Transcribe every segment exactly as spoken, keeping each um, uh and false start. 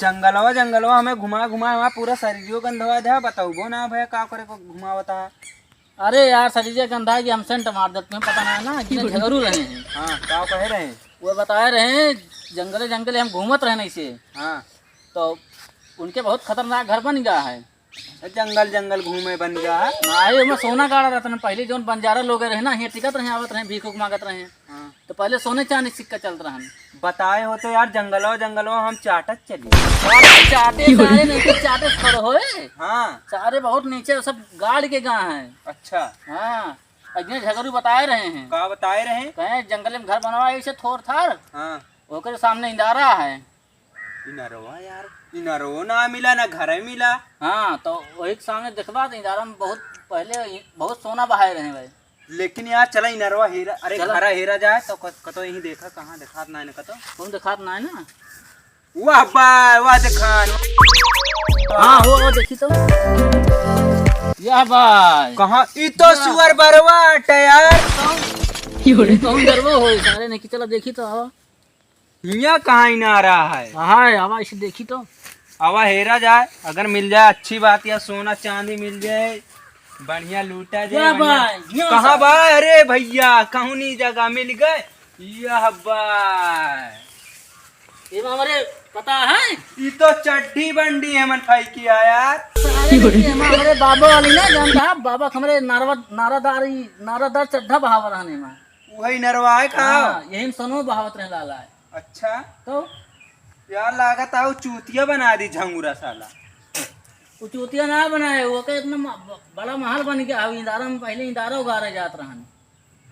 जंगलवा, जंगलवा हमें घुमा घुमा, हमार पूरा शरीरियो गंधवा दे, बतउबो ना भैया का करे को घुमावता है। अरे यार, शरीरिया गंधा कि हम सेंट मार देते हैं, पता ना है ना, इतने झगड़ू रहे हैं। हाँ, का कहे रहे? वो बताए रहे, जंगले जंगले हम घूमत रहे ऐसे। हाँ। तो उनके बहुत खतरनाक घर बन गया है। जंगल जंगल घूमे बन गया है। नाही, ओमे सोना गाड़ा रहत रहन। पहले जौन बंजारा लोग रहे ना, हियाँ टिकत रहे, आवत रहे, भीख उख मांगत रहे। हाँ। तो पहले सोने चांदी सिक्का चलत रहन। बताए होते यार, जंगलवा जंगलवा हम चाटत चली। अरे चाटे सारे नहीं, तो चाटे से थोड़े होए। हाँ। सारे बहुत नीचे सब गाड़ के गा हैं। अच्छा। हाँ। अजने झगड़ू बताए रहे हैं। का बताए रहे? कहे जंगल में घर बनवा ऐसे थोर थार। हाँ। ओकरे सामने इंदारा है। इनरवा यार, इनरवो ना मिला, ना घरे मिला। हाँ, तो वही के सामने देखबा, तो इनारा में बहुत पहले ही बहुत सोना बहाए रहे भाई। लेकिन यार, चला इनरवा हेरा, अरे चला। घरा हेरा जाए तो कत-, कतो यहीं देखा, कहाँ देखात ना है ना कतो। कौन देखात ना है ना? वाह भाई, वाह देखान। हाँ, हो, हो, देखी तो। या भाई। कहाँ? ई तो या। सुअर बरवा अटे यार। ये कौन गरबो हो? सारे नहीं कि चला देखी तो, आवा। हियाँ कहाँ इनारा है? हाँ, आवा इसे देखी तो। आवा हेरा जाए, अगर मिल जाए अच्छी बात, या सोना चांदी मिल जाए, बढ़िया लूटा जाए, या बढ़िया। भाई, या कहाँ सर। भाई? अरे भैया, कहूँ नहीं जगह मिल गए। यह भाई। ये हमारे पता है? ई तो चड्ढी बंडी है मन फेंकी है यार। सारे ये हमारे बाबा वाली ना जानता है, बाबा हमारे नारवा-, नारादारी, नारादार चड्ढा बहावर रहने में। वही नरवा है का? हाँ, यही में सोनो बहावत रहे लाला है। अच्छा। तो? यार, लागत है वो चूतिया बना दी झंगुरा साला। वो चूतिया ना बनाए, वो के इतना म-, बड़ा महल बन गया, अब इंदारा में पहले इंदारा उगारा जात रहन।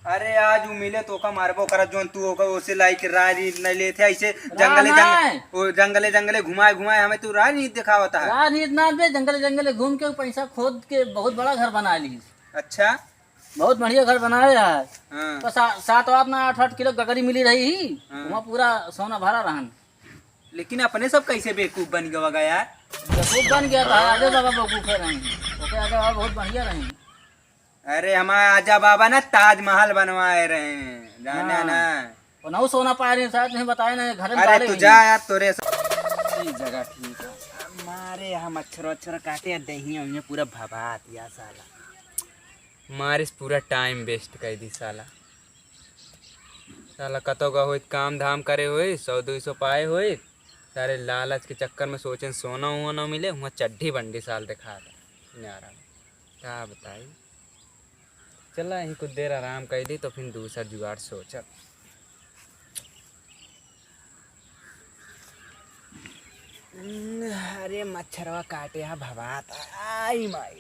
अरे, आज उ मिले तो ओका मारबो करत, जोन तू ओका ओसे लाई के राय रीत नहीं लेते, ऐसे राय जंगले, जंग-, नहीं। वो जंगले, जंगले घुमाए, घुमाए हमें तू राय रीत दिखावता है। राय रीत ना बे, जंगले, जंगले घूम के पैसा खोद के बहुत बड़ा घर बना ली। अच्छा। बहुत बढ़िया घर बनाए है। हाँ। तो सा-, सात आठ ना आठ आठ किलो गगरी मिली रही ही, हाँ। वहाँ पूरा सोना भरा रहन। लेकिन अपने सब कैसे बेवकूफ बन गवा गा यार? बेवकूफ बन गया था, आगे बाबा बेवकूफ है रहे हैं। ओके, आगे बाबा बहुत बढ़िया रहे हैं। अरे, हमारे आजा बाबा ना ताजमहल बनवाए रहे हैं, जाने हाँ। ना। वो नौ सोना पाए रहे हैं, शायद नहीं बताए ना, घर में अरे, डाले तू हुए जा हैं। यार, तोरे स-, ई जगह ठीक है। मारे यहाँ मच्छर वच्छर काटे, दही उहिया पूरा भभात या साला। मारिस पूरा time waste कर दी साला। साला कतौ गा होइत काम धाम करे होइत, सौ दुई सौ पाए होइत, सारे लालच के चक्कर में सोचेन सोना वोना मिले, हुआँ चड्ढी बंडी साल दिखा दे न्यारा में। का बताई, चला यहीं कुछ देर आराम कर ली तो फिर दूसर जुगाड़ सोचब। अरे मच्छरवा काटे हा भवात। आई माई।